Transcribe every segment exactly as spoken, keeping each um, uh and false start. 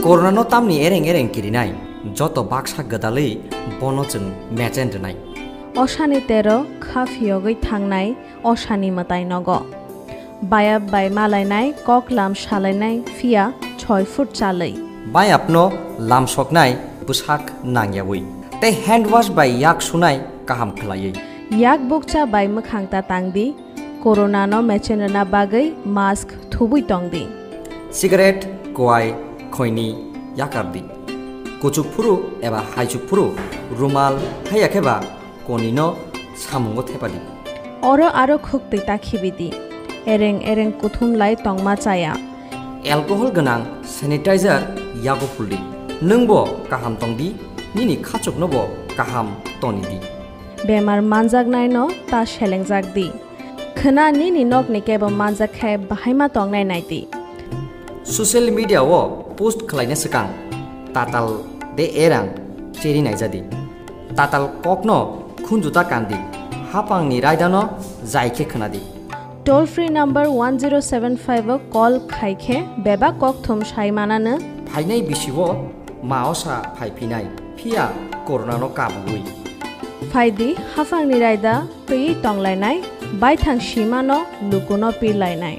Corona no tamni ereng ereng kirinai, joto baksa gwdalwi bono chwng mechen rwnai. Osani tero kha phiyogwi thangnai osani mwtai nogo. Bayap bai malainai, kok lam salainai, phiya choi foot chalwi. Bayapno lamsoknai bwsak nangyawi. Tei hand wash bai yak sunai kaham khwlaiwi. Yak bukcha bai mwkhang ta tangdi, corona no mechen rwna bagwi mask thubwi tongdi. Cigarette, kwai, khoini yakardi. Kuchuk phuru eba haichuk phuru rumal haiya khe ba konino samungo thepadi. Oro aro khuk twi ta khibidi. Ereng ereng kuthum lai tongma chaya. Alcohol gwnang sanitizer yago phuldi. Nwngbo kaham tongdi, nini khachuknobo kaham tonidi. Bemar manjaknaino ta selengjakdi. Khwna nini nokni kebo manjak khe bahaima tongnai naidi. Social media o post khwlaina swkang tatal de erang cheri naijadi. Tatal kokno khunjuta kandi. Hapangni raidano jai khe khwnadi. Toll free number one zero seven five o call khai khe bebak kokthum sai mananw. Phainai bisi o ma osa phai phinai, phiya corona no kabuwi. Phaidi, haphangni raida twiwi tonglainai, baithang simano lukuno pirlainai.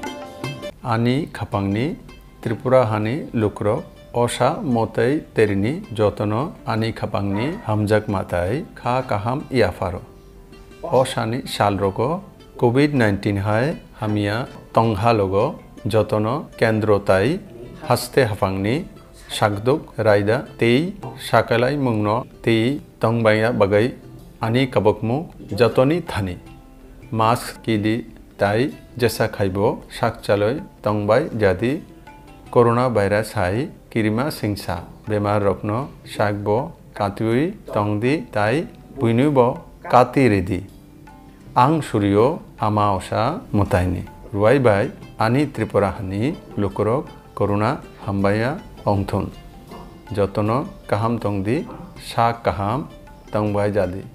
Ani khapangni Tripura hani lukurok osa motei terini jotono ani khapangni hamjak matai kha kaham yapharo. Osani salrogo covid nineteen hai hamya tongha logo jotono kendro tai haste haphangni sakduk raida tei sakalaimungno tei tongbaiya bagwi ani kabukmung jotoni thani mask kidi tai jesa khaibo sakchalwi tongbai jadi. Corona virus hai kirima singsa bemar rokno sakbo katiwi tongdi tai buinibo kati ridi. Ang surio ama osa mwtaini ruai bai ani Tripura hani lukurok corona hambaya ongthun. Jotono kaham tongdi, sak kaham tongbai jadi.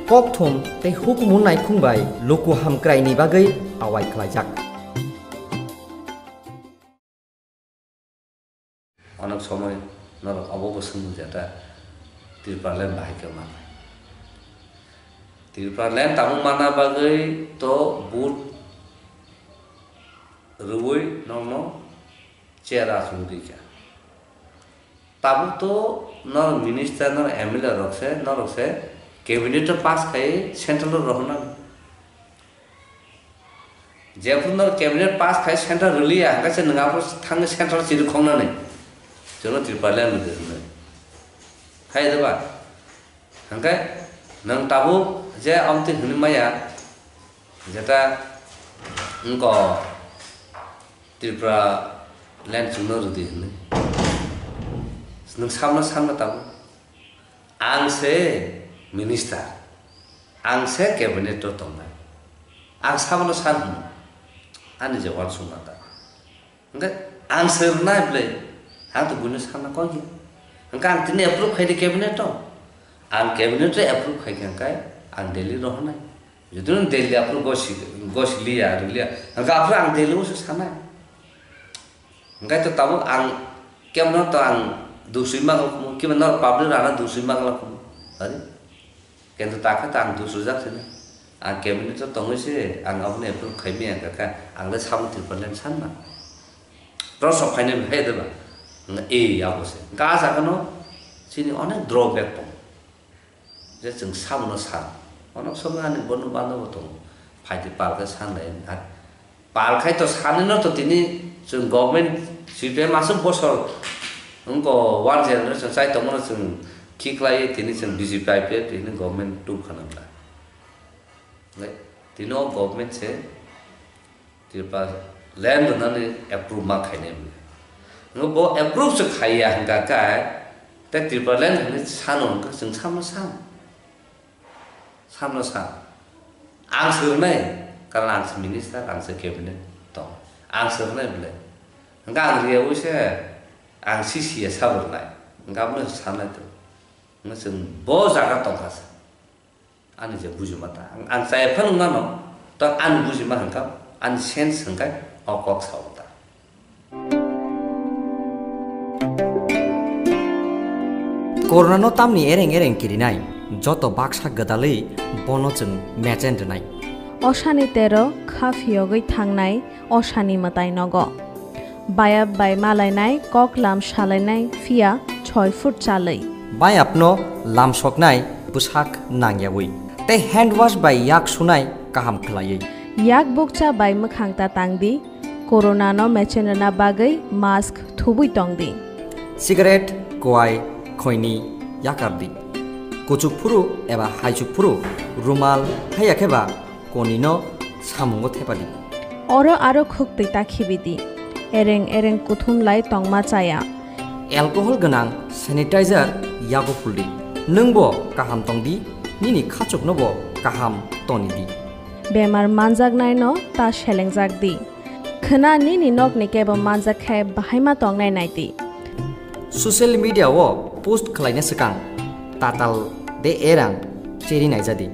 Kokthum tei hukumu naikhung bai luku hamkraini bagwi awai khlaijak. Onek somoi norok obo bo swngmung jeta Tripuraland bahai khe manai. Tripuraland tabuk manna bagwi to vote rwui nokno chair achuk di kha. Tabuk to norok minister, norok M L A rok se, norok se cabinet o pass khai central o rohornani. Jephuru norok cabinet pass khai central rwliya, hwnkhe se nwng aphuru thangwi central chiri khoknani. Chwngno Tripuraland rwdi hwnwi. Hai de ba? Hwnkhe nwng tabuk je amtwi hwnwi maya, jeta wngko Tripuraland chwngno rwdi hwnwi. Nwng samno sanma tabuk. Ang se minister, ang se cabinet o tongnai. Ang sabono san hwnwi. Ani je uansukma ta. Hwnkhe ang se rwnai bwle, ang to buino sanna koi khe. Hwnkhe ang tini approve khai di cabinet o. Ang cabinet o approve khai khe hwnkhe ang Delhi rohornai. Jodi no Delhi approve gosi, gosi liya, rwliya. Hwnkhe aphuru ang Delhi o se sanai. Hwnkhe to tabuk ang kebono to ang dusui ma khumu, kiba norok public rana dusui ma khumu. Ari? Kintu takhe to ang dusujak sini. Ang cabinet o tongwi se ang abono approve khai maya kha kha, ang le sabo Tripuraland sanna. Pro sok phainai hai de ba. Nga e abo se. Ga sa kano sini onek drawback tong. Je chwng sabono san. Onek somoi ani bono bano bo tongo. Phaidi palkhe sanlai. Palkhai to sanino to tini chwng government C P M aswk bosor wngko one generation chai tongmano chwng khiklai tini chwng B J P I P F tini government tubkhana wngkha. Tini o government se Tripura land rwnani approve ma khainai wngkha. Bo approve se khaiya hwnkha khe tei Tripura land hwnwi sano hwnkha chwng samno san. Samno sa. Ang swrwngnai, karon ang se minister, ang se cabinet tong. Ang swrwngnai bwle. Hwnkhe ang riyaui se ang C C ya sabo rwnai. Hwnkhe abono sanai to. Hwnkhe chwng bo jaga tongkha se. Ani je bujima ta. Ang, ang chaya phano wngmano. To ani bujima hwnkha, ani sense hwnkhe o kok sao ta. Corona no tamni ereng ereng kirinai, joto baksa gwdalwi bono chwng mechen rwnai. Osani tero kha phiyogwi thangnai osani mwtai nogo. Bayap bai malainai, kok lam salainai, phiya choi foot chalwi. Bayapno lam soknai bwsak nangyawi. Tei hand wash bai yak sunai kaham khwlaiwi. Yak bukcha bai mwkhang ta tangdi, corona no mechen rwna bagwi mask thubwi tongdi. Cigarette, kwai, khoini yakardi. Kuchuk phuru eba haichuk phuru rumal, haiya khe ba konino samungo thepadi. Oro aro khuktwi ta khibidi. Ereng ereng kuthum lai tongma chaya. Alcohol gwnang sanitizer yago phuldi. Nwngbo kaham tongdi, nini khachuknobo kaham tonidi. Bemar manjaknaino ta selengjak di. Khwna nini nokni kebo manjak khe bahaima tongnai naidi. Social media o post khwlaina swkang tatal de erang cheri naijadi.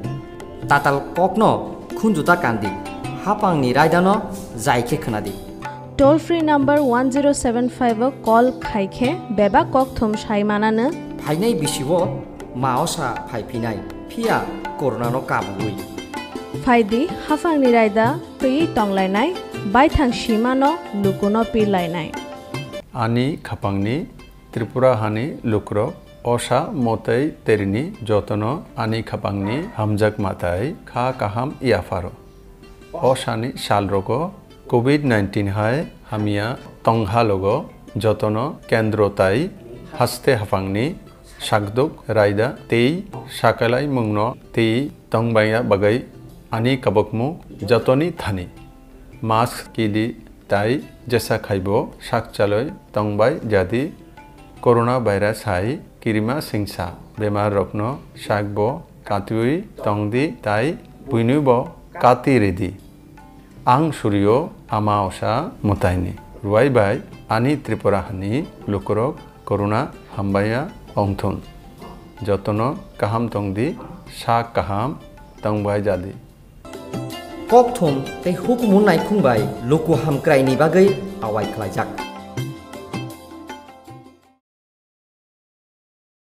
Tatal kokno khunjuta kandi. Hapangni raidano jai khe khwnadi. Toll free number one zero seven five o call khai khe bebak kokthum sai mananw. Phainai bisi o ma osa phaiphinai, phiya corona no kabui. Phaidi, hapangni raida twiwi tonglainai, baithang simano lukuno pirlainai. Ani khapangni Tripura hani lukurok osa motei terini jotono ani khapangni hamjakma tai kha kaham yapharo. Osani salrogo covid nineteen hai hamya tonghalogo jotono kendro tai haste haphangni sakduk raida tei sakalaimungno tei tongbaiya bagwi ani kabukmung jotoni thani mask kidi tai jesa khaibo sakchalwi tongbai jadi. Corona virus hai kirima singsa bemar rokno sakbo katiwi tongdi tai buinibo kati ridi. Ang surio ama osa mwtaini ruai bai ani Tripura hani lukurok corona hambaiya ongthun. Jotono kaham tongdi, sak kaham tongbai jadi. Kokthum tei hukumu naikhung bai luku hamkraini bagwi awai khlaijak.